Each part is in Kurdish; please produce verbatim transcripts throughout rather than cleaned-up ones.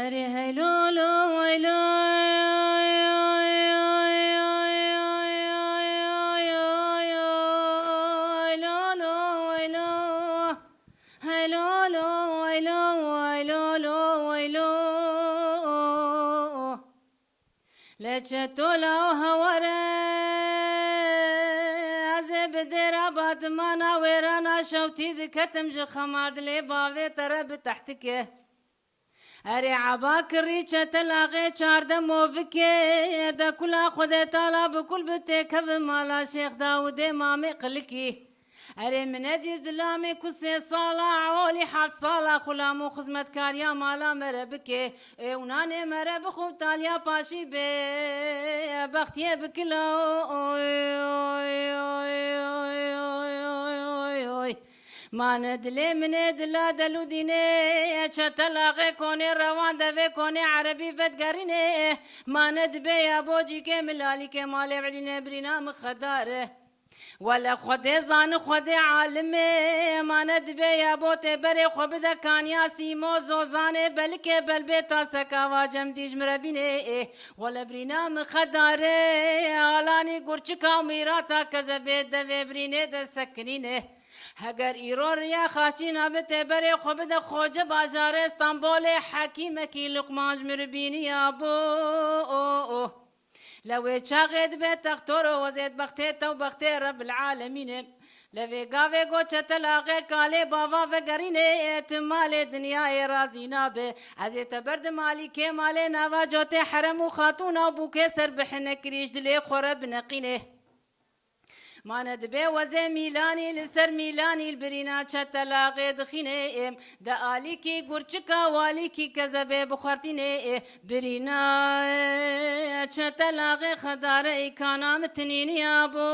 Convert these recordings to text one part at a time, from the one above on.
Erê hey lo lo hey lo, hey lo lo hey lo, hey lo lo hey lo, hey lo lo hey lo. Leçe tola û heware, ez ê bi dêra badimana wêrana şewtî diketim ji xema dilê bavê te re bi tehtike. Erê eba kirî çetelaxê çarde movike, de kula Xwedê tala bi kul bi têkevin mala Şêx Dawidê mamê qilikî. Erê min nedî zilamê ku sê sala, olî heft sala xulam û xizmetkariya mala me re bike. Ê û nanê me re bixwe û taliya paşî bê, bextiyê bikilo. Oy, oy, oy, oy, oy, oy, oy, oy, oy. Mane dilê min ê dila delûdînê, çetelaxê konê rewan devê konê erebî vedgerînê. Mane dibê ya bocîkê milalîkê malê elînê birîna min xedar e. Wele Xwedê zani Xwedê alim e, mane dibê ya bo tê berê xwe bide kaniya sîmo zozanê belikê belbê ta sekava cem dîj min re bînê. Wele birîna min xedar e, alanî gurçika û mîrata kezebê devê birînê de sekinîne. Heger îro riya xaçîna bi tê berê xwe bide xoce bajarê Stenbolê hekîmekî Luqman ji min re bîniya bo. Lewê çaxê dibe textoro wezêt bextê te û bextê Rebbil Alemîn e. Levê gavê go çetelaxê kalê bava vegerînê, tu malê dinyayê razî nabe. Ez ê te berdim alî kê malê nava cotê herem û xatûna û bûkê ser bihine kirî ji dilê xwe re bineqînê. Mane dibe wezê mîlanî li ser mîlanî li birîna çetelaxê dixînê. De alîkî gurçika û alîkî kezebê bi xwertînê. Birîna çetelaxê xedare îkana min tinîniya bo.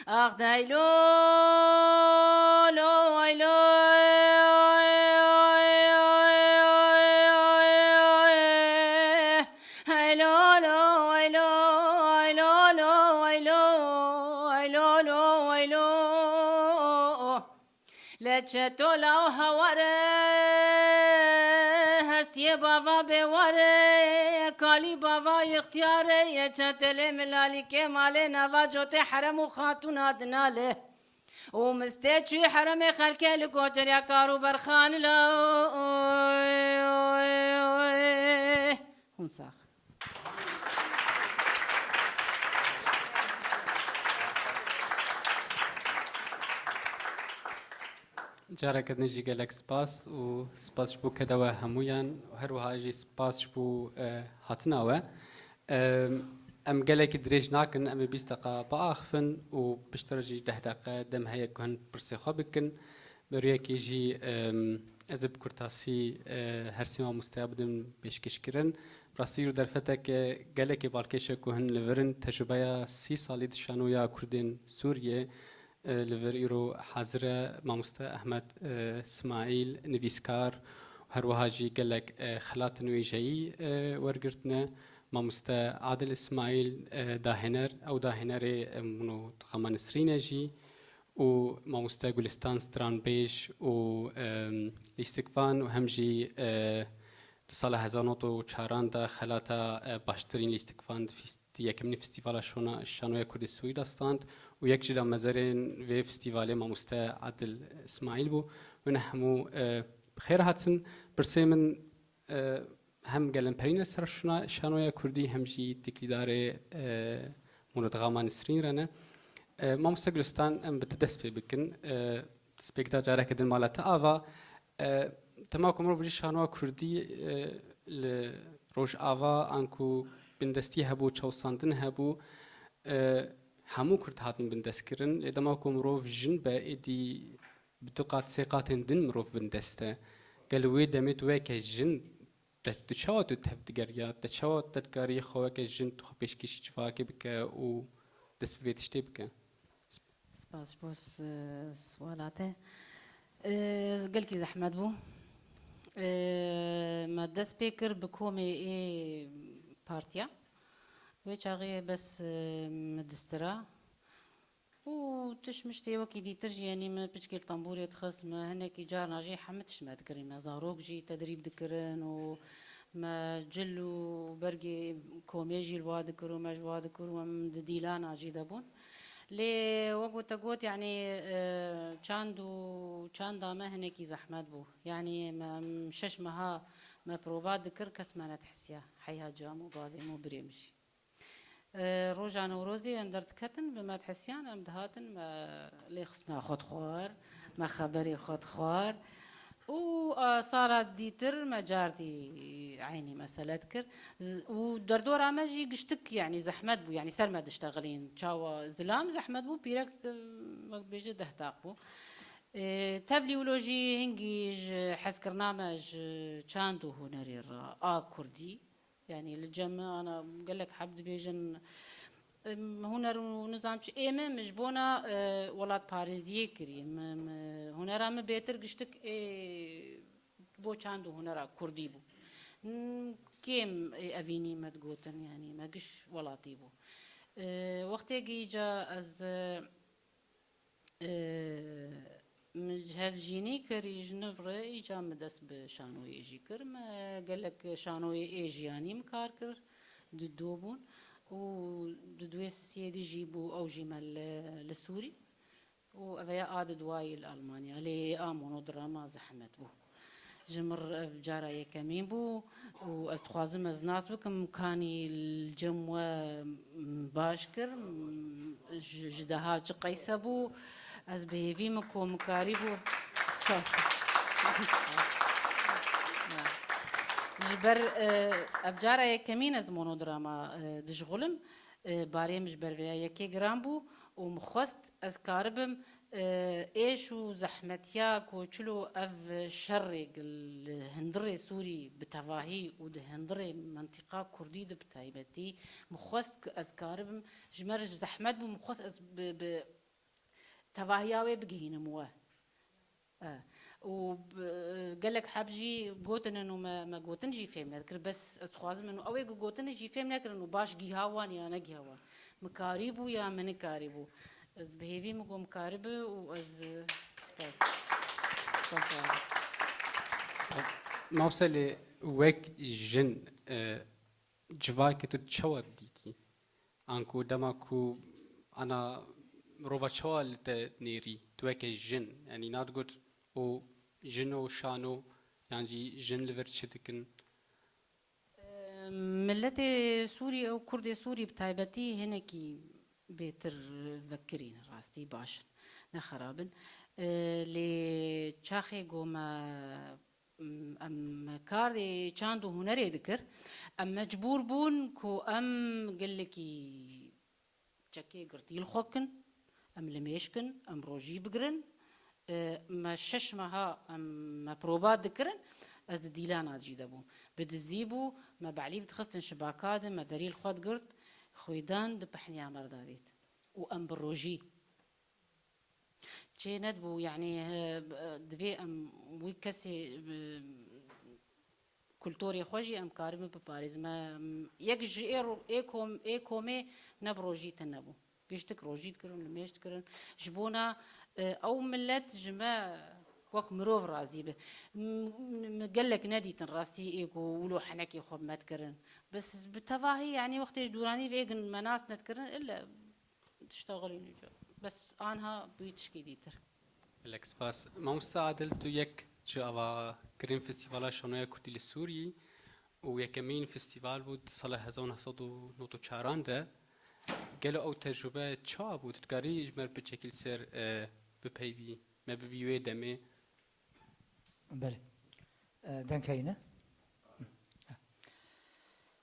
Ax dey lo, lo, oy lo, hey lo lo, hey lo, hey lo lo, hey lo, hey lo lo, hey lo. Leçe tola û heware, hestiyê bava bê ware, kalî bava ixtiyare, ye çetelê milalî kêmalê nava cotê herem û xatûna dinale. Û mistê çûyî heremê xelkê li gocerya kar û berxanila. Hûn sax. Careke din jî gelek spas û spas ji bo keda we hemûyan û her wiha jî spas ji bo, e, hatina we. Em, em gelekî dirêj nakin, em ê bîst deqa biaxifin û piştre jî deh deqe dem heye ku hin pirsê xwe bikin. Berûyekê jî, em, ez ê bi kurtasî, e, her sê mamosteya bidim pêşkêşkirin. Bi rastî îro derfeteke gelekê balkêş e ku hin li vir in, tecrûbeya sî salî di şanoya Kurdên Sûriyê, e, li vir îro hazir e. Mamoste Ehmed, e, Smaîl, nivîskar, her wiha jî gelek, e, xelatên wêjeyî, e, wergirtine. Mamoste Adil Îsmaîl, e, dahêner, ew dahênerê, e, min û Xema Nisrîn e jî û mamoste Gulistan stranbêj û, em, lîstikvan û hem jî, e, di sala hezar nod û çaran de xelata, e, baştirîn lîstikvan di fîst-, di yekemîn festîvala şona-, şanoya Kurdî Sûrî de stand û yek jî damezerên vê festîvalê mamoste Adil Îsmaîl bû. Wêne hemû, e, bi xêr hatin. Pirsê min, e, hem gelemperîne ser şuna-, şanoya Kurdî hem jî têkilîdarê, e, Murad Xama Nisrîn re ne. E, mamoste Gulistan, em bi te dest pê bikin. E, destpêkda careke din mala te ava. E, dema ku mirov bijî şanoya Kurdî, e, li Rojava anku bindestî hebû, çewsandin hebû, e, hemû Kurd hatin bindestkirin. Lê dema ku mirov jin be, êdî bi du qat, sê qatên din mirov bindest e. Gelo wê demê tu weke jin, te, tu çawa tu tevdigeriya, te çawa te dikarî xwe weke jin tu xwe pêşkêşî civakê bike û dest bi vê tiştê bike? Spas ji bo s-, swala te. Ee, gelkî zehmet bû. Ee, me dest pê kir bi komê ê partiya. Wê çaxê bes, ee, me distira. û tişt miştê wekî dîtir jî, yanî me piçkî li tembûrê dixist, me hinekî carna jî hemî tişt me dikirî. Me zarok jî tedrîb dikirin û me cil û bergê komê jî li wa dikir û me ji wa dikir û em di dîlana jî de bûn. Lê wek ku te got, yanî, e, çand û çanda me hinekî zehmet bû. Yanî me, em şeş meha me prova dikir, kes me nedihisiya. Heyha cam û bavê min û birê min jî. E, roja Newrozê em derdiketin, bi me dihesiyan, em dihatin, me lêxistina xwe dixwar, me xeberê xwe dixwar. Û, a, sala dîtir me cardî eynî mesele dikir. Z-, û derdora me jî giştik, yanî zehmet bû, yanî ser me diştexilîn. Çawa zilam zehmet bû, pîrek, e, wek dibêje deh taq bû. E, tevlî wilo jî hingî ji hezkirina me ji çand û hunerê re a kurdî. Yanî li cem me ana gelek heb dibêjin, em, huner û nizam çi, ê me, min ji bona, e, welatparêziyê kirî. Me, me, hunera min bêtir giştik ê bo çand û hunera kurdî bû. N-, kêm ê evînî me digotin, yanî me giş welatî bû. E, wextê gîca ez, e, Min ji hevjînî kirî ji niv re, îca min dest bi şanoyê jî kir. Me gelek şanoyê ê jiyanî min kar kir, di do bûn û di duê sisiyê dî jî bû, ew jî me li, li Sûrî û ev ya a di duwayî li Almanya. Lê a monodrama zehmet bû. Ji min re ev cara yekemîn bû û ez dixwazim ez nas bikim, kanî li cem we, m, baş kir, m, ji, ji deha çi qeyse bû, ez bi hêvî min ku min karîbû. Spas. Ji ber, e, ev cara yekemîn ez monodrama, e, dişxulim. E, barê min ji ber vêya yekê giran bû û min xwest ez karibim, e, êş û zehmetiya ku çilo ev şerê li hundirê Sûrî bi tevahî û di hundirê mentiqa kurdî de bi taybetî, min xwest ku ez karibim, ji me re ji zehmet bû, min xwest ez bi, bi tevahiya wê bigihînim we. E, û b-, gelek heb jî gotinin û me, me gotin jî fêm nedikir. Bes ez dixwazim min û ew ê ku gotine jî fêm nekirin û baş giha wan ya negiha wan. Min karîbû ya min nikarîbû. Ez bi hêvî min got min karibe û ez, e, spas. Spas abi. Mawse lê wek jin, e, civakê tu çawa dîtî? Anku dema ku ana mirova çawa li te nêrî, tu weke jin, yanî nadigot û jin û şano, yan jî jin li vir çi dikin? Miletê Sûrî û Kurdê Sûrî bi taybetî hinekî bêtir vekirîn, rastî baş in, ne xerab in. Lê çaxê ku me Em karê çand û hunerê dikir. Em mecbûr bûn ku em gelekî çekê girtî li xwe kin, em limêj kin, em rojî bigirin. E, me şeş meha em, me proba dikirin, ez di dîlana jî de bûm. Bi dizî bû, me belîv dixistin şibaka de, me derî li xwe digirt, xwêdan dipehniya me re davêt. Û em bi rojî Çê nedibû, yanî, e, divê em wî kesê, e, kulturê xwe jî em karibin biparêzin. Me, em, yek ji ê ro-, ê kom-, ê komê ne bi rojî tune bû. Giştik rojî dikirin, limêj dikirin. Ji bona, e, ew milet ji me wek mirov razî be. M-, m-, min gelek nedîtin rastî ê ku wilo henekê xwe bi me dikirin. Bes bi tevahî, yanî wextê ji dûranî vê gin me nas nedikirin, ille Tişta xelî nîce. Bes anha bûyî tişkî dîtir. Gelek spas. Mamoste Adil, tu yek ji ava kirin festîvala şanoya kurdî li Sûriyê û yekemîn festîval bû di sala hezar û neh sed û nod û çaran de. Gelo ew tecrube çawa bû? Tu dikarî ji me re piçekî li ser, e, bipeyvî? Me bibî wê demê. Belê. E, deng heyne.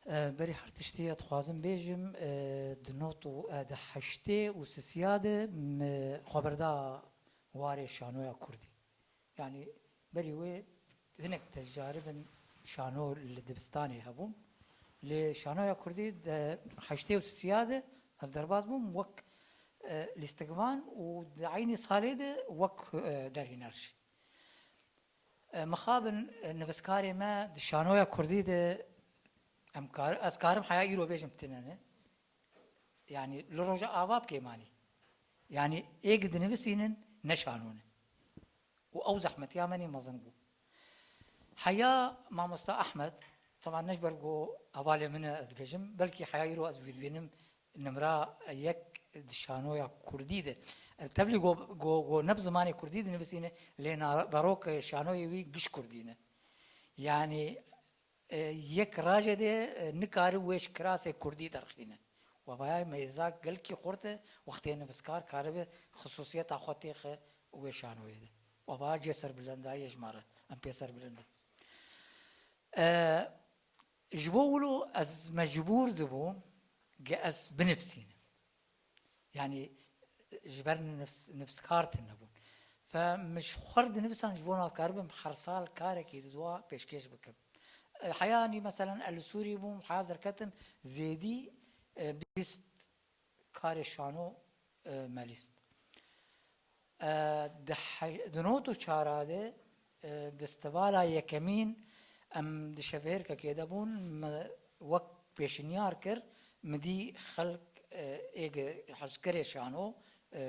E, berî her tiştî ez dixwazim bêjim, e, di not û, e, di heştê û sisiya de min xwe berda warê şanoya kurdî. Yanî berî wê hinek tecaribin şano li dibistanê hebûn. Lê şanoya kurdî di heştê û sisiya de ez derbas bûm wek, e, lîstikvan û di eynî salê de wek, e, derhêner jî. E, mixabin, e, nivîskarê me di şanoya kurdî de em kar-, ez karim heya îro bêjim tine ne. Yanî li roja ava bi kêmanî. Yanî êk dinivîsînin ne şano ne. Û ew zehmetiya me nê mezin bû. Heya mamosta Ehmed, teban ne ji ber ku hevalê min e ez dibêjim, belkî heya îro ez wî dibînim nimra yek di şanoya kurdî de. E, tevlî go, go, go ne bi zimanê kurdî dinivîsîne, lê naverok şanoyê wî giş kurdî ne. Yanî, e, yek rajê de, e, nikare wê ji kirasê kurdî derxîne. Wevaya mêza gelkî xurt e, wextê nivîskar karibe xisûsiyeta xwe têxe wê şanoyê de. Wevaya cê serbilendayê ji me re, em pê serbilind in. E, ji bo wilo ez mecbûr dibûm ge ez binivîsînim. Yanî ji ber nivs-, nivskar tune bûn. Fe min ji xwe re dinivîsan ji bo nas karibim her sal karekî di dua pêşkêş bikim. E, heyanî meselen ez li Sûrî bûm, heya derketim zêdî, e, bîst karê şano, e, me lîst. E, di he-, di not û çara de, e, festîvala yekemîn em di şevêrkekê de bûn, me wek pêşinyar kir, min dî xelk, e, êg hezkirê şano, e,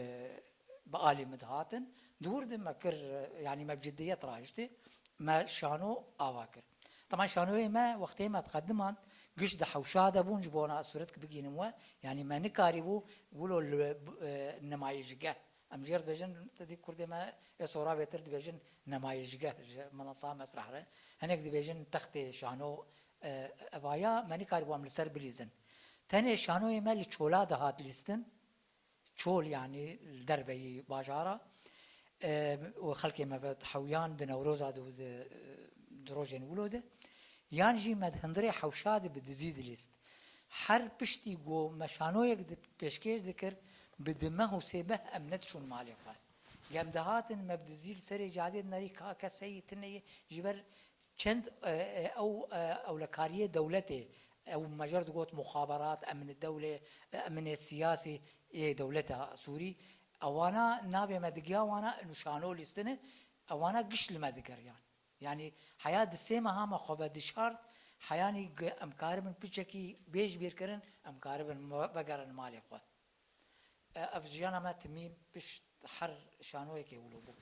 bi alî min dihatin. Di wir de me kir, e, yanî me bi ciddiyet rahiştê, me şano ava kir. Teban şanoyê me wextê me diqediman, giş di hewşa de bûn ji bona sûret bigînim we, yanî me nikarîbû wilo li, e, nimayîşgeh. Em jê re dibêjin, te dî kurdê me ê sora bêtir dibêjin nemayîşgeh ji minasa mesreh re. Hinek dibêjin textê şano, e, evaya me nikarîbû em li ser bilîzin. Tenê şanoyê me li çola dihat lîstin. Çol, yanî li derveyî bajara. E, û xelkê me ve hewiyan di Newroza de û di, e, di rojên wilo de. Yan jî me di hundirê hewşa de bi dizî dilîst. Her piştî ku me şanoyek di pêşkêş dikir, bi di meh û sê meh em nediçûn malê xwe. Gem dihatin me bi dizî li serê cadê dinerî ka keseyî tune ye, ji ber çend, e, e, ew, e, ewlekariyê dewletê, ew me jê re digot muxaberat, emni dewlê, e, emnê siyasî ê dewleta Sûrî, ewana navê me digiya wana û şano lîstine, ewana giş li me digeriyan. Yanî heya di sê meha me xwe vedişart, heyanî ge-, em karibin piçekî bêj bîr kirin, em karibin me-, vegerin malê xwe. E, ev jiyana me timî pişt her şanoyekê wilo bû.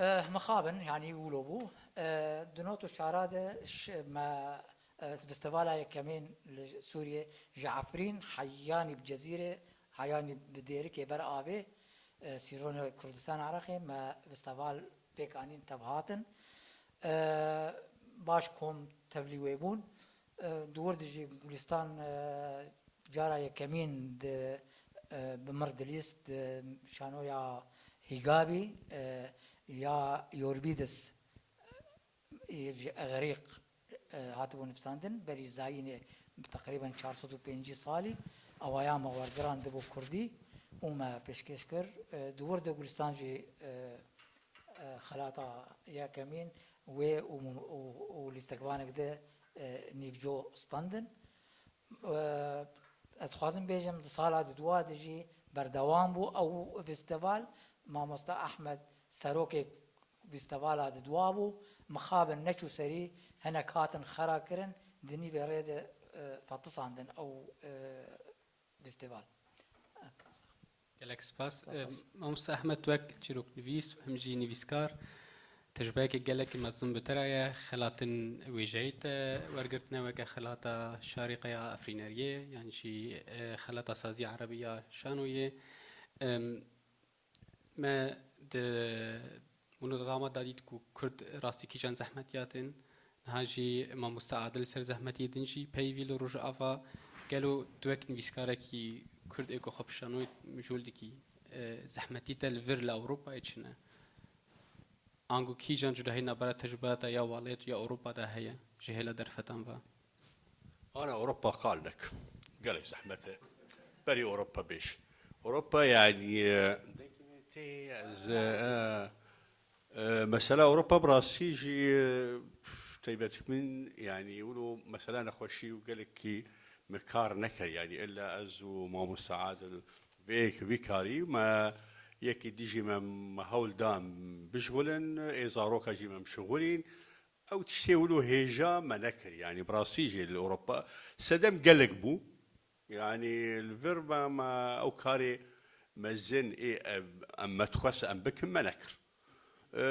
E, mixabin, yanî wilo bû. E, di not û çara de ş-, me, e, festîvala yekemîn li Sûriyê ji Efrîn heyanî bi Cezîrê, heyanî bi Dêrikê ber avê, e, Sîronê Kurdistan Iraqê me festîval pêk anîn tev hatin. E, baş kom tevlî wê bûn. E, di wir de jî Gulistan, e, cara yekemîn di, e, bi mir dilîst di şanoya Hîgabî, e, ya Yorbîdis, e, ji Exrîq, e, hatibû nivîsandin, berî zayînê bi teqrîben çar sed û pêncî salî, ewaya me wergiran dibû kurdî û me pêşkêş kir. E, di wir de Gulistan jî, e, e, xelata yekemîn wê û, û, û lîstekvanek de, e, nîvco standin. E, ez dixwazim bêjim, di sala di dua de jî berdewam bû ew festîval. Mamosta Ehmed serokê festîvala di dua bû. Mixabin neçû serî, hinek hatin xera kirin, di nîvê rê de, e, fetisandin ew, e, festîval. Gelek spas. Spas. Em, Mamoste Ehmed, wek çîroknivîs, hem jî nivîskar, tecrubeyeke gelekî mezin bi te re ye. Xelatin wêjeyî te wergirtine, weke xelata Şarîqeya Efrîneriyê, yan jî, e, xelata Saziya Erebî ya Şanoyê. Em, Me di, min û di gama da dît ku Kurd rastî kîjan zehmetiyatên, niha jî mamoste Adil ser zehmetiyê din jî peyivî li Rojava. Gelo tu wek nivîskarekî Kurd ê ku xwe bi şanoyê mijûl dikî, e, zehmetî te li vir li Ewropayê çi ne? Ango kîjan cudahî navbera tecrûbeya te ya welêt û ya Ewropa de heye ji hêla derfetan ve? Ana Ewropa qal nek. Gelek zehmet e. Berî Ewropa bêj. Ewropa yanî, e, tê ez, e, e, mesela Ewropa bi rastî jî, e, taybetî min, yanî wilo mesela nexweşî û gelekî me kar nekir. Yanî illa ez û mamoste Adil vê yek vî karî me yekî dijî me, me hewl da em bijwilin, ê zaroka jî me em şixulîn. Ew tiştê wilo hêja me nekir, yanî bi rastî jî li Ewropa sedem gelek bû. Yanî li vir me, me ew karê mezin ê em, em me dixwest em bikin, me nekir. E,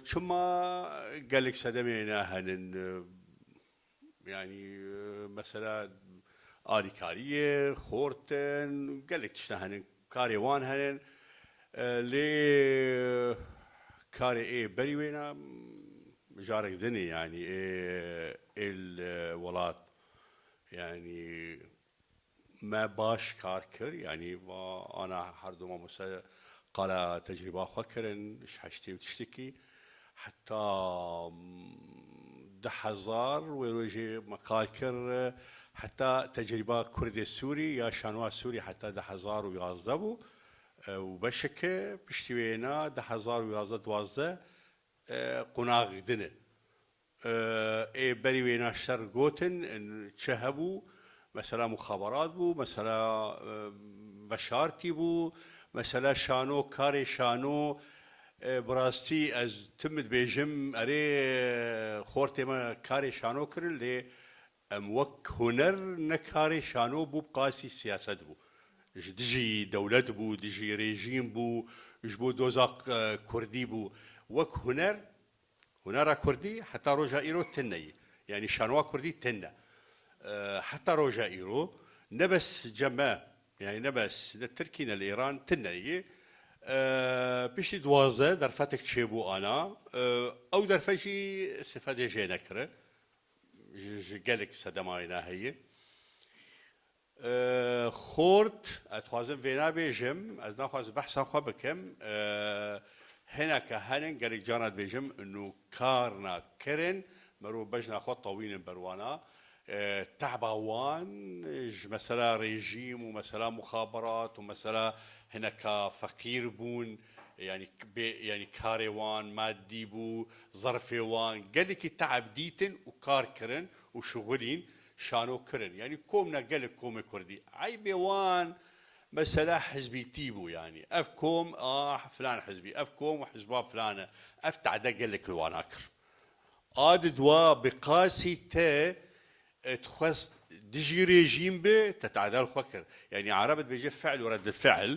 çima gelek sedemê ne henin, e, yanî, e, mesela alîkariyê, xort in, gelek tişta henin, karê wan henin. E, lê karê ê berî wêna, jarek din e, yanî ê, ê li welat, yanî me baş kar kir, yanî va ana her du mamoste qala tecrîba xwe kirin, ji heştê û tiştekî, heta, mm, du hezar wê rojê me kar kir, heta tecrîba Kurdê Sûrî ya şanoa Sûrî heta du hezar û yazdeh bû, e, û beşeke piştî wê na du hezar û yazdeh duwazdeh, e, qonax din e. E, ê berî wêna şer gotin, çi hebû? Mesela muxabarat bû, mesela, e, veşartî bû, mesela şano, karê şano, e, bi rastî ez tim dibêjim, erê, e, xortê me karê şano kirin, lê em wek huner ne karê şano bû, bi qasî siyaset bû. Ji dijî dewlet bû, dijî rejîm bû, ji bo doza, e, kurdî bû. Wek huner, hunera kurdî heta roja îro tune ye. Yanî şanoa kurdî tune. E, heta roja îro ne bes cem me, yanî ne bes ne Tirkî ne li Îran tune ye. E, piştî duwazdeh derfetek çêbû ana. E, ew derfet jî îstîfade jê nekire. Ji, ji gelek sedema wêna heye. E, xort, ez dixwazim vêna bêjim, ez naxwazim behsa xwe bikim. E, hineke henin, gelek cara dibêjim, û karna kirin, merov bejna xwe tewînin ber wana. E, tehba wan, ji mesela rejîm û mesela muxabarat û mesela hineka feqîr bûn, yanî bê, yanî karê wan madî bû, zerfê wan, gelekî te'b dîtin û kar kirin û şixulîn, şano kirin. Yanî kom ne gelek komê kurdî. Eybê wan mesela hizbîtî bû yanî. Ev kom a filan hizbî, ev kom hizba filan e. Ev tehde gelek li wana kir. A di dua bi qasî te, e, dixwest dijî rejîm bi, te tehde li xwe kir. Yanî Ereb dibêje fi'l û reddil fi'l.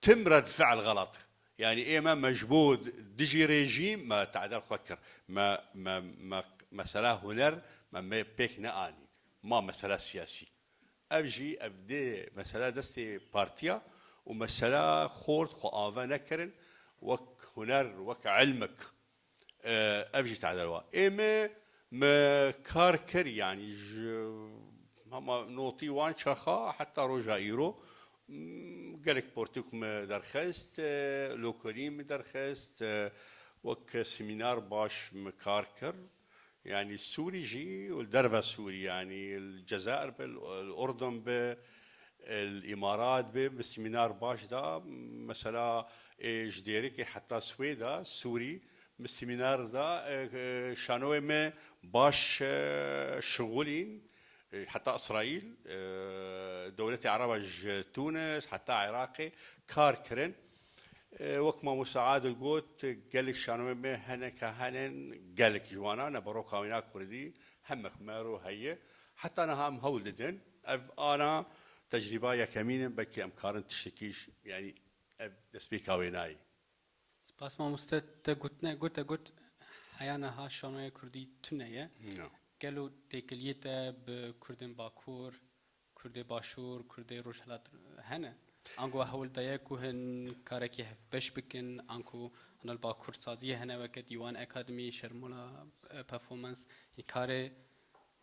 Tim red fi'l xelat. Yanî ê me, me ji bo dijî rejîm me te'del xwe kir. Me, me, me, mesela huner me, me pêk neanî. Ma mesela siyasî. Ev jî, ev dê mesela destê partiya û mesela xort xwe ave nekirin wek huner, wek ilmek. E, ev jî te'del wa. Ê me, me kar kir, yanî ji hema notî wan çaxa heta roja îro, m, gelek portûk me derxist, e, lokolî me derxist, e, wek semînar baş me kar kir. Yanî Sûrî jî û li derve Sûrî, yanî li Cezayir be, li Urdun be, li Îmarat be, me semînar baş da, mesela, ê, ji Dêrikê heta Swêda, Sûrî, me semînar da, e, e, şanoyê me baş, e, şixulîn, e, heta Îsraîl, e, dewletê Ereba ji Tunis heta Iraqê kar kirin. E, wek mamoste Adil got, gelek şanoyê me hineke henin, gelek ji wana ne baroka wêna kurdî, himek mero heye. Heta niha em hewl didin. Ev ana tecrîba yekemîn in, belkî em karin tiştekî ji, yanî ev destpêka wêna ye. Spas mamoste, te gotine, gote got, heya niha şanoya kurdî tune ye. Ya. Gelo têkiliyê te bi kurdên bakur, kurdê başûr, kurdê rojhilat hene? Ango hewl daye ku hin karekî hevbeş bikin, anku ana li bakur saziyê hene weke Dîwan Akademî, Şermola, e, Performans, hin karê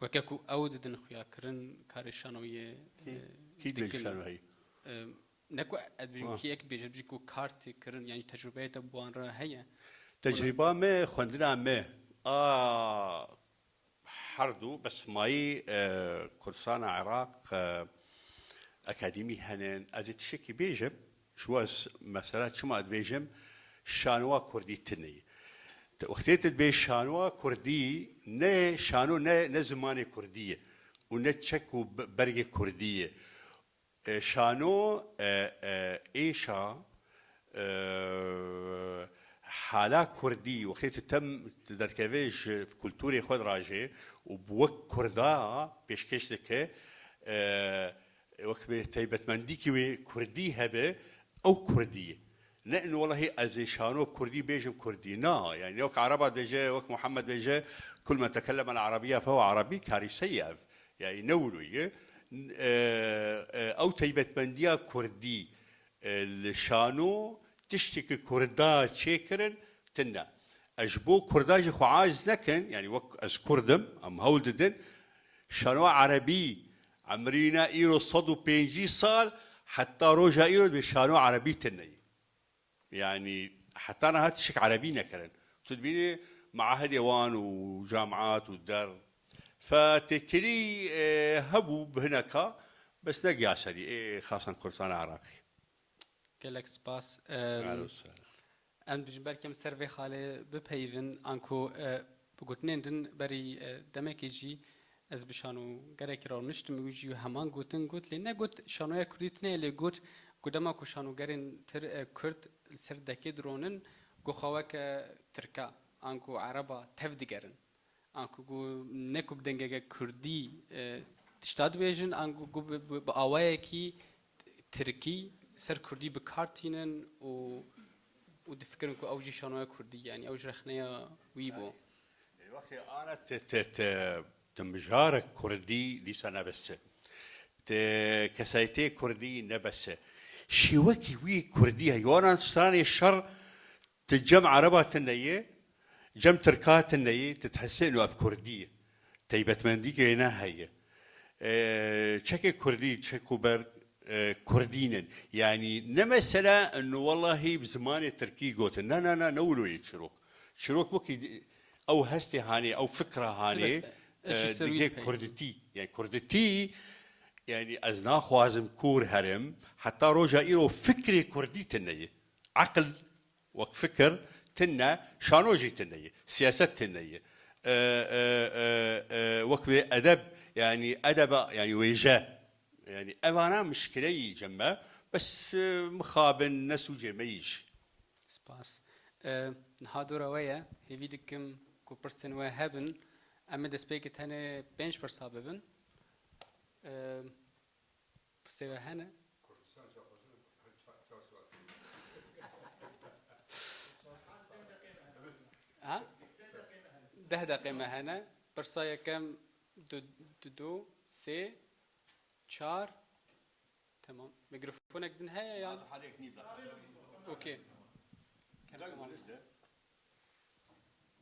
weke ku ew didin xuya kirin, karê şanoyê, Kî, e, kî dibêje dikin. Şano heyî? E, ne ku ez bêjim Ha. kî yek bêje, bêjî ku kar tê kirin, yanî tecrûbeyê te bi wan re heye? Tecrîba me, xwendina me a her du, bes mayî, e, Kurdistana Iraq, e, akademî henin. Ez ê tiştekî bêjim, ji we ez mesela çima dibêjim, şanoa kurdî tune ye. Te, wextê tu dibê şanoa kurdî, ne şano, ne, ne zimanê kurdî ye û ne çek û be-, bergê kurdî ye. E, şano, e, e, êşa, e, hala kurdî, wextê tu tem, tu derkevê ji kulturê xwe dirajê û bi wek kurda pêşkêş dike, e, Wek bê taybetmendîkî wê kurdî hebe, ew kurdî ye. Ne in welahî ez ê şano bi kurdî bêjim kurdî. Na, yani wek ereba dibêje, wek Muhammed dibêje, "Kul men tekelleme el-erebiyye fehuve erebî", karîse ye ev. Yani ne wilo ye. E, e, ew taybetmendiya kurdî, e, li şano tiştekî kurda çêkirin tune. Ez ji bo kurda jî xwe aciz nekin, yani wek ez kurd im, em hewl didin. Şanoya erebî, emrîna îro sed û pêncî sal, heta roja îro dibê şanoya erebî tune ye. Yani heta niha tiştek erebî nekirin. Tu dibînî meahidê wan û camiat û der. Fe têkilî, e, hebû bi hineka, bes negiya serî, ê xasan Kurdistana Iraqê. Gelek spas. Em, Ehlen we sehlen. Em dibêjin belkî em ser vê xalê bipeyivin, anku, e, bi gotinên din berî, e, demekê jî ez bi şanogerekî re rûniştim, wî jî heman gotin got, lê negot şanoya kurdî tune ye, lê got ku dema ku şanogerên tir, e, kurd li ser dekê dironin, ku xwe weke tirka, anku ereba tev digerin. Anku ku ne ku bi dengeke kurdî, e, tişta dibêjin, anku ku bi, bi, bi awayekî tirkî ser kurdî bi kar tînin û, û difikirin ku ew jî şanoya kurdî, yani ew jî rexneya wî bû. Wextê ana te, te, te, te mijarek kurdî dîsa nebese. Te kesayetê kurdî nebese. Şêwekî wî kurdî heye. Wana stranê şer Ti cem ereba tune ye, cem tirka tune ye, ti dihesê ino ev kurdî ye. Taybetmendîkê ne heye. E, çekê kurdî, çek û ber, e, kurdî nin. Yani ne mesele ino welahî bi zimanê tirkî gotin. Na, na, na, ne wilo ye çirok. Çirok wekî ew hestê hanê, ew fikra hanê, Elbette. Ez jî e, ser wî digê dipeyivim. Kurditî. Yani kurditî, yani ez naxwazim kûr herim, heta roja îro fikrê kurdî tune ye. Eqil wek fikir tune, şano jî tune ye, siyaset tune ye. E, e, e, e, wek wê edeb, yani edeba, yani wêje. Yani evana mişkileyî cem me, bes, e, mixabin ne sûcê me yî jî. Spas. E, niha dora we ye, hêvî dikim ku pirsên we hebin. Em ê destpêkê tenê pênc pirsa bibin. E, Pirsê we hene? Kurdistan çaxwaşin her ça-, çar saet. Ha? Deh deqê me hene. Pirsa yekem, du, du, du, sê, çar. Tamam. Mikrofonek din heye yan? Halek nî da. Okey. Kerem, tamam.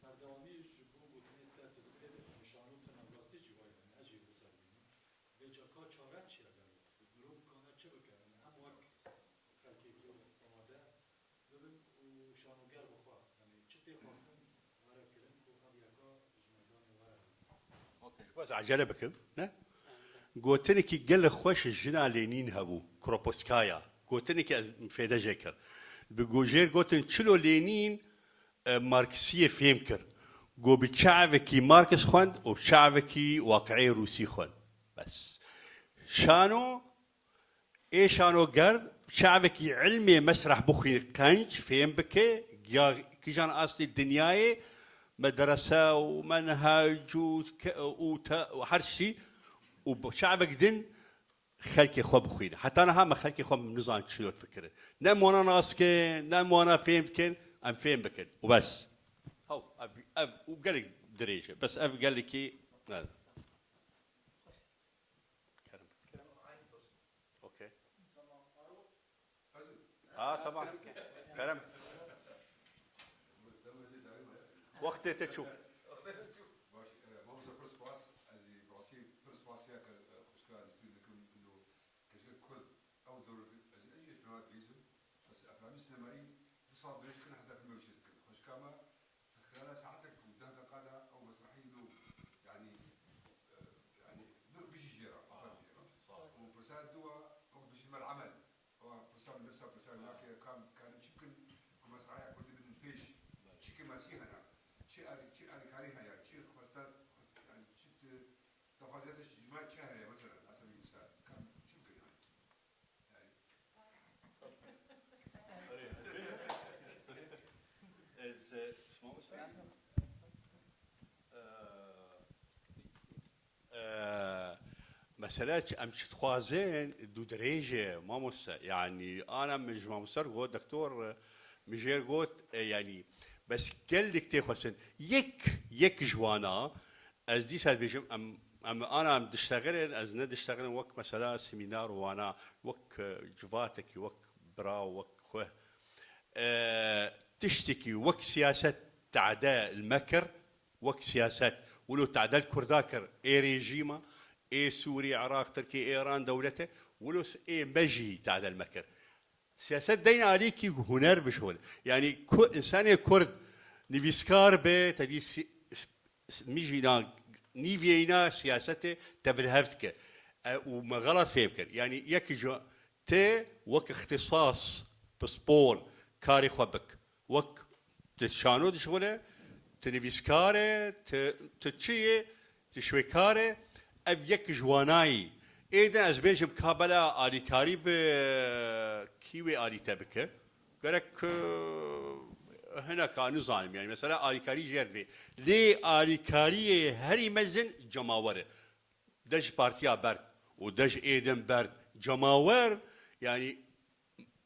Berdewamî ji bo gotinê te, tu dibê nîşano tune, rastî jî wayne, ez jî wisa dibînim. Vêca ka çare çi ye gelo? Mirov kane çi bike? Yanî em wek xelkekî amade bibin û şanoger bi xwe, yanî çi tê xwestin were kirin ku ev yeka ji meydanê were hebin? Okey, ji bo ez ecele bikim, ne? Gotinekî gelek xweş jina Lênîn hebû, Kropotskaya. Gotinekî ez fêde jê kir. Bi go-, jêr gotin çilo Lênîn, e, Marksiyê fêm kir. Got bi çavekî Marks xwend û bi çavekî waqiê Rûsî xwend. Bes. Şano, ê şanoger, bi çavekî ilmê mesreh bixwî, qenc fêm bike, ya kîjan aslî dinyayê, medrese û menhec û ke-, û te-, û her şî, û bi çavek din xelkê xwe bixwîne. Heta niha me xelkê xwe nizan çi dot fikirin. Ne em wana nas dikin, ne em wana fêm dikin, em fêm bikin. Û bes. Haw, ev, ev, û gelek dirêj e. Bes ev gelekî, evet. Kerem. Okey. Ha, tamam. Kerem. Wextê te çû. Baş, e, mamoste, pir spas. Ez ê bi rastî pir spasiya ke, e, xwişka Nîsrîn dikim, ino xwişka Kurd, ew dor, ez, ez jî fena dibîzim. Bes eframî sinemayî du sal dirêj dikin, heta filmê wê çêdikin. Xwişka me, xilala saetek û deh deqa de ew mesrehî ino, yanî, e, yanî, bir bijî jê re, aferin jê re. Û pirsa dua, wek dibêjin me emel. Ewa pirsa min nifsa pirsa min nake, ka em dikarin çi bikin ku mesrahaya kurdî bidin pêş? Çi kêmasî hene? Çi alî-, çi alîkarî heye? Çi xwestan, xwest-, yanî çi di-, daxwaziya te ji me çi heye? Mesela, mesela, ka em çi bikin yanî? Yanî. Mesela çi, em çi dixwazin, dûdirêj e, mamoste. Yanî, ana min ji mamoster got, doktor, e, min jêr got, e, yanî, bes gelek tê xwestin. Yek, yek ji wana, ez dîsa dibêjim, em, em ana em diştexilin, ez ne diştexilin wek mesela semînar û wana, wek, e, civatekî, wek bira, wek xwe. E, tiştekî wek siyaset tade li me kir, wek siyaset, wilo tade li Kurda kir, ê rejîma, ê Sûrî, Iraq, Tirkî, Îran, dewlete, wilo s-, ê me jî tade li me kir. Siyaset deyne alîkî huner bişol. Yanî ku-, însanê Kurd nivîskar be, te dî si-, s-, s-, mijîna nîviyeyna siyasetê te bi li hev dike. E, û me xelat fêm kir. Yanî yekî ji tê wek îxtisas, pispor, karê xwe bik. Wek tu şano dişixule, tu nivîskar e, tu, tu çi yê, tu şwêkar e, ev yek ji wanayî. Ê din ez bêjim ka bela alîkarî bi kî wê alî te bike? Gerek, e, hineka nizanim, yanî mesela alîkarî jêr divê. Lê alîkariyê herî mezin cemawer e. De ji partiya berd û de ji ê din berd cemawer, yanî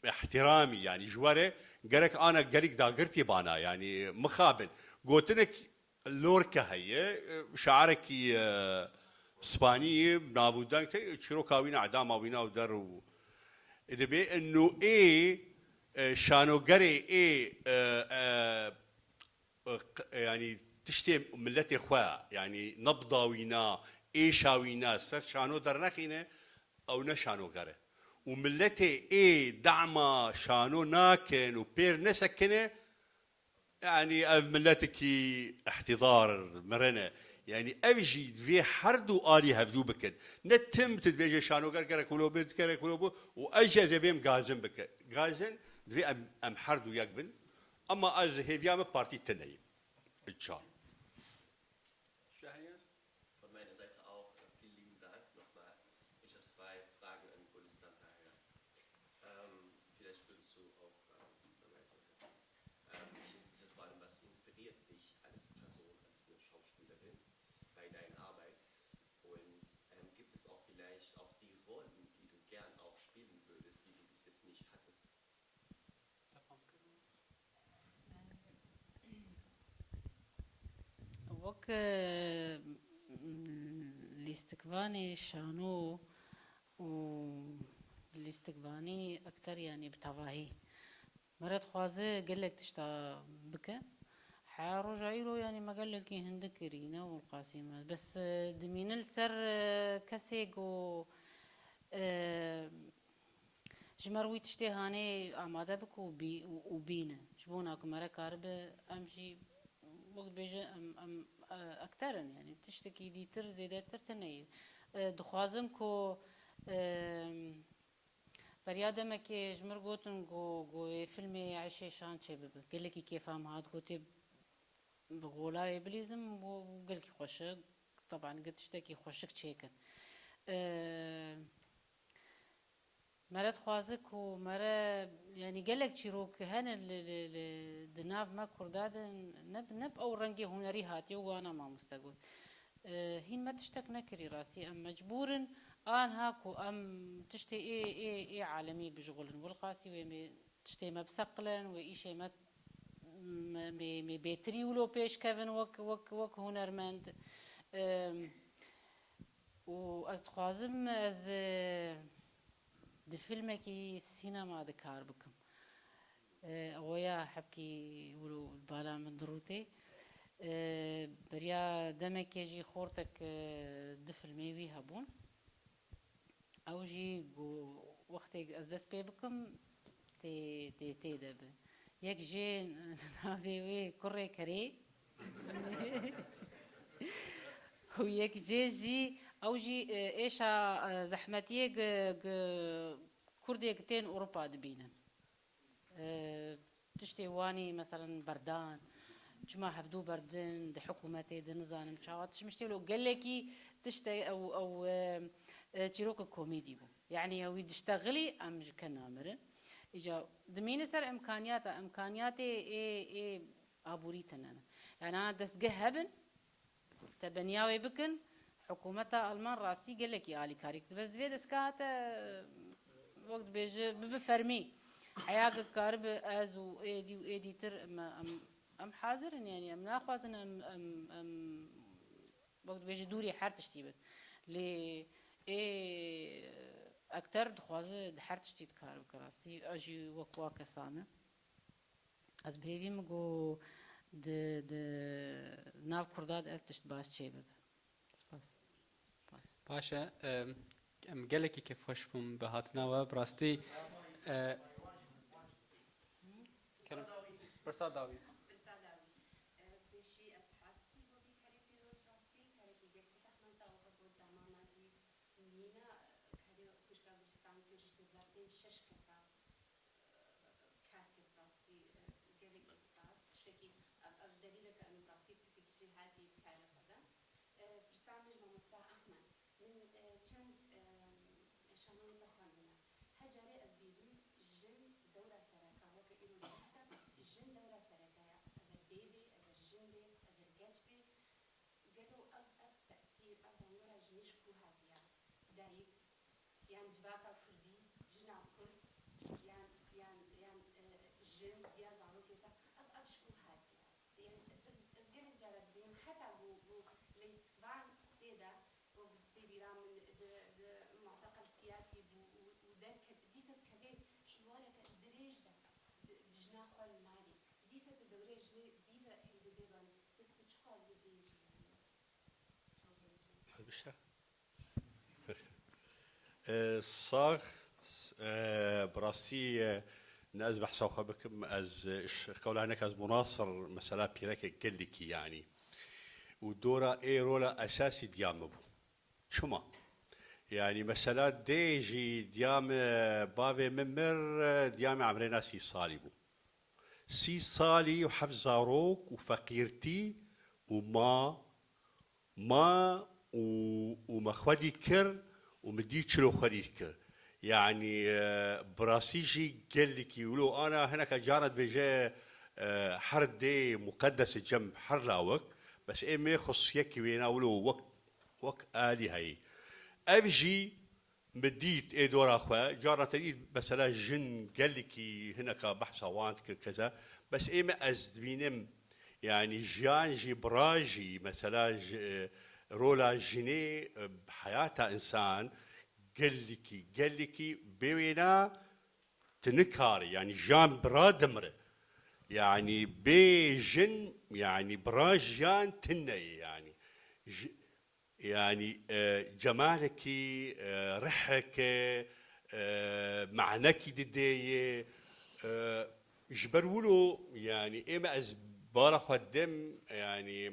îhtîramî, yanî ji we re gerek ana gelek dagirtî bana, yanî mixabin. Gotinek Lorke heye, şarekî, e, Spanî, navûdeng te, çîroka wîna, edama wîna û der û dibê ino ê, e, şanogerê ê, e, e, q-, yanî tiştê miletê xwe, yanî nebda wîna, êşa wîna ser şano dernexîne, ew ne şanoger e. Û miletê ê dema şano nakin û pêr nesekine, yanî ev miletekî îhtîdar mirine. Yanî ev jî divê her du alî hevdû bikin. Ne tim tu dibêje şanoger gerek wilo be, gerek wilo bû û ez jî ez ê bêm gazin bike. Gazin divê em, em her du yek bin. Ama ez hêviya min partî tune ye. Çar. Şahiyan? Von meiner Seite auch, äh, vielen lieben Dank nochmal. Ich habe zwei Fragen an Gülistan Tahir. Ähm, vielleicht würdest du auch, ähm, dann also, ähm, mich interessiert vor allem, was inspiriert dich als Person, als eine Schauspielerin bei deiner Arbeit? Und, ähm, gibt es auch vielleicht auch die Rollen, die du gern auch spielen würdest, die du bis jetzt nicht hattest? Wek, e, lîstikvanê şano û lîstikvanê ekter, yanî bi tevahî. Mere dixwaze gelek tişta bike. Heya roja îro, yanî me gelekî hindik kirî, ne Oxasî me. Bes, e, dimîne li ser, e, kesê ku, e, ji me re wî tiştê hanê amade bike û bî-, û, û bîne. Ji bona ku mere karibe, em jî wek dibêje, em, em, e, ekter in, yanî tiştekî dîtir, zêdetir tune ye. E, dixwazim ku, e, beriya demekê ji min re gotin ku, ku ê filmê Eşê Şan çêbibe. Gelekî kêfa min hat, gotê bi gola wê bilîzim, û gelkî xweşik, teban gi tiştekî xweşik çêkin. E, mere dixwaze ku mere, yanî gelek çîrok hene li, li, li, di nav me Kurda de ne, ne bi ew rengê hunerî hatiye û wana mamoste got. E, hîn me tiştek nekirî rastî. Em mecbûr in anha ku em tiştê ê, ê, ê alemî bijixulin. Wilxasî wê me tiştê me biseqilin, wê îşê me, me, me, me bêtirî wilo pêş kevin wek, wek, wek hunermend. Em, û ez dixwazim ez, e, di filmekî sînema de kar bikim. E, ew ya hebkî wilo bala min dirûtê. E, beriya demekê jî xortek, e, du filmê wî hebûn. Ew jî got, wextê ez dest pê bikim, tê, tê, tê de be. Yek jê navê wê kurê kerê. Û yek jê jî, ew jî, e, êşa, e, zehmetiyê gi, gi Kurdê gi tên Ewropa dibînin. E, tiştê wanî, meselen, berdan, çima hevdû berdin, di hikûmetê de nizanim çawa tişt miştê lo gelekî tişte ew, ew, e, e, çîroka komedî bû. Yanî ew wî diştexilî em ji ke namirin. Îca dimîne ser imkaniyata, imkaniyatê ê, ê aborî tune ne. Yanî ana destgeh hebin, te beniya wê bikin, Hikûmeta Alman rastî gelekî alîkarî kir. Bes di vê destgeha te, wek dibêje, bibe fermî. Heya ke karibe ez û êdî û êdîtir em, em, em hazir in, yanî em naxwazin em, em, em, wek dibêje dûrî her tiştî bin. Lê ê ekter dixwaze di her tiştî dikare bike rastî. Ez jî wek wa kesa me. Ez bi hêvî me ku di, di nav Kurda de ev tişt baş çêbibe. Spas. Spas. Baş e, em, em gelekî kêfxweş bûn bi hatina we. Bi rastî, e, kerem, pirsa dawî. Pirsa dawî. E, pêşî ez spas bikim bo vî kerê pîroz rastî. Kerekî gelkî zehmet da û hebo dema me dî nîna, e, kerê xwişka Gulistan kir ji dervên şeş kesa. Kar kir, bi rastî, e, gelekî spas. Tiştekî, ev, ev delîl e ke em bi rastî bi fikrî jî hatî bi karê xwe de. E, pirsa min ji mamosta Ahmed. Min, e, çend, e, şanan weke xwendine. Her carê ez bînim jin dewra sereka, weke îro dîsa jin dewra sereka ye. Eger bê bê, eger jin bê, eger geç bê, Gelo ev, ev tesîr, ev rengora jinê ji ku hatiye? Dayik, yan civaka kurdî, jina kurd, yan, yan, yan, e, jin ya zarokê te, ev, ev ji ku hatiye? Yan ez, ez gelek cara dibînim, heta ku, ku leystiqvan tê de, wek tê bîra min di, di muteqel siyasî bû û, û derket, dîsa dikeve hîwareke dirêj de, di, bi jina xwe li malê. Dîsa tu dewrê jinê, dîsa hî dibê ban, tu, tu çiqas zî bêjî, yanî. Bişe. E, sax, e, bi rastî, e, ne ez behsa xwe bikim, ez, e, ş-, qewla hinek ez munasir mesela pîrekek gelekî, yanî. Û dora ê rola esasî diya min bû. Çima? Yanî mesela dê jî diya min, bavê min mir, e, diya min emrêna sî salî bû. Sî salî û heft zarok û feqîrtî û ma, ma û, û me xwedî kir û min dî çilo xwedî kir. Yanî, e, bi rastî jî gelekî wilo ana hineka cara dibêje, e, her dê muqedes e cem her lawik, bes ê me xusiyekî wêna wilo wek, wek alî heyî. Ev jî Min dît ê dora xwe, carna te dît, mesela jin gelekî hineka behsa wan dikir keza, bes ê me ez dibînim, yanî jiyan jî, bira jî, mesela ji, e, rola jinê, e, heyata însan gelekî, gelekî bê wêna tu nikarî, yanî jiyan bira dimire. Yanî bê jin, yanî bira jiyan tune ye, yanî. Ji-, Yanî, e, cemalekî, e, riheke, e, manekî didê yê, e, ji ber wilo, yanî, ê me ez bara xwe dem, yanî,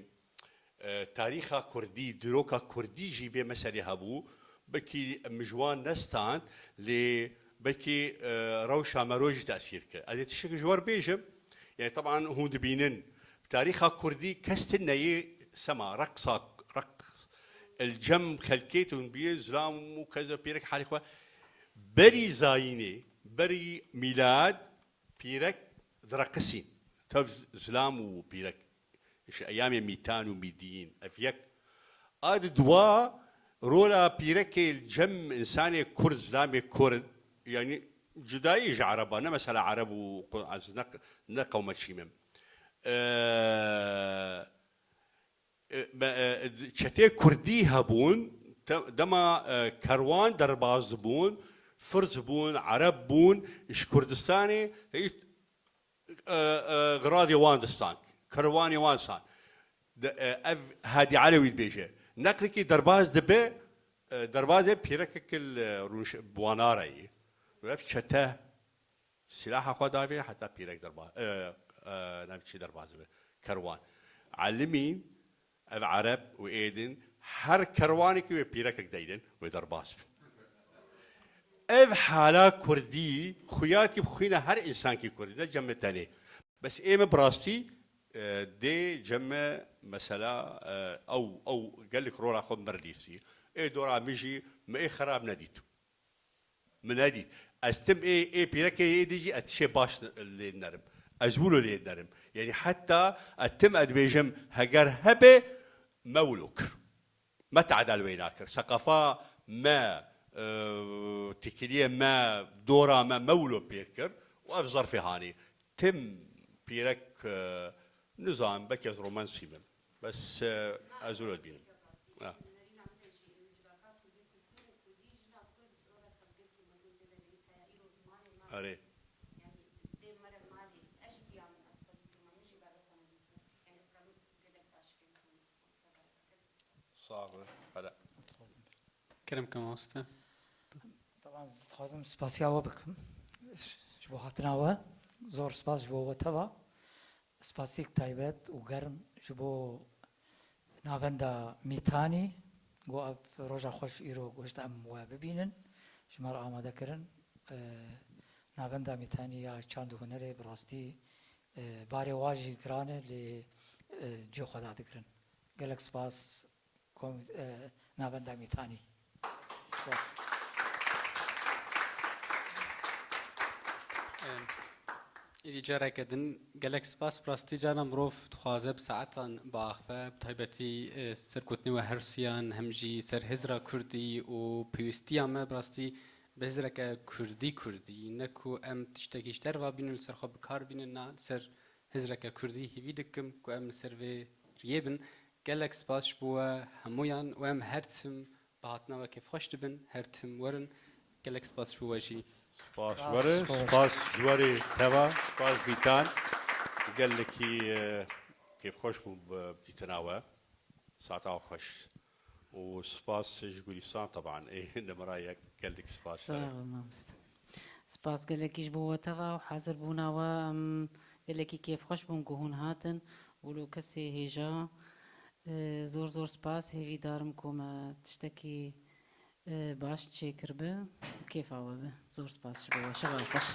e, tarîxa kurdî, diroka kurdî jî vê meselê hebû. Belkî min ji wan nestand, lê belkî, e, rewşa mero jî tesîr kir. Ez ê tiştekî ji we re bêjim, yanî, teban hûn dibînin, tarîxa kurdî kes tune yê sema, reqsa, reqs, el cem xelkê tu hûn bînin, zilam û keza pîrek halê xwe. Berî zayînê, berî mîlad, pîrek direqisîn. Tev zilam û pîrek. Ji eyamê mîtan û mîdiyîn. Ev yek. A di dua rola pîrekê li cem însanê kurd, zilamê kurd, yanî cudayî ji ereba, ne mesela ereb û ku-, ez ne, ne qewmeçî me. Eee, e, me, e, çetê kurdî hebûn, te-, dema, e, kerwan derbaz dibûn, firz bûn, ereb bûn, ji Kurdistanê, e, e, e, xiradê wan distan, kerwanê wan san. De, e, ev Hadî Elewî dibêje. Neqlekî derbaz dibe, e, derbazê pîrekek li rûnş-, bi wan re yî. Ev çete silaha xwe davê heta pîrek derba-, e, e, ne çi derbaz dibe. Kerwan. Elimîn, Ev ereb û êdin her kerwanekî wê pîrekek deydin, wê derbas bin. Ev hala kurdî, xuya dikî bi xwîna her însankî kurdî, ne cem me tenê. Bes ê me bi rastî, e, dê cem me mesela, e, ew, ew gelek rola xwe mir lîsî. Ê dora min jî me ê xerab nedît. Min nedît. Ez tim ê, ê pîrekê êdî jî ez tişê baş lê nerim. Ez wilo lê nerim. Yanî heta ez tim ez dibêjim heger hebe me wilo kir. me tedel wê nakir. Seqafa me, e, têkiliyê me, dora me, me wilo pêk kir û ev zerfê hanî. Tim pîrek, e, nizanim, belkî ez romansî bim. Bes, e, ez wilo dibînim. Ha. Erê. Sax be. Hele. Kerem ke mamoste. Taban, ez dixwazim spasiya we bikim. Ji bo hatina we, zor spas ji bo we teva. Spasîk taybet û germ ji bo Navenda Mîtanî, ku ev roja xweş îro goşt em we bibînin, ji me re amade kirin. E, Navenda Mîtanî ya çand û hunerê bi rastî, e, barê wa jî giran e, lê, e, cihê xwe dadigirin. Gelek spas kom-, e, Navenda Mîtanî. Spas. Em, Êdî careke din gelek spas. Bi rastî carna mirov dixwaze bi saetan biaxive, bi taybetî, e, ser gotinê we her siyan, hem jî ser hizra kurdî û pêwîstiya me bi rastî bi hizreke kurdî kurdî. Ne ku em tiştekî ji derva bînin, li ser xwe bi kar bînin, na, li ser hizreke kurdî hêvî dikim ku em li ser vê riyê bin. Gelek spas ji bo we hemûyan û em her tim bi hatina we kêfxweş dibin, her tim werin. Gelek spas ji bo we jî. Spas ji we re, spas ji we re teva, spas Bîtan. Gelekî, e, kêfxweş bûm bi dîtina we. Saeta we xweş. Û spas ji Gulîstan teban. Ê nemira yek gelek spas. Sağ ol mamoste. Spas gelekî ji bo we teva û hazir bûna we. Em gelekî kêfxweş bûn ku hûn hatin. Wilo kesê hêja. E, zor zor spas. Hêvîdar im ku me tiştekî, e, baş çêkiribe û kêfa we be. Zor spas ji bo we. Şeva xweş.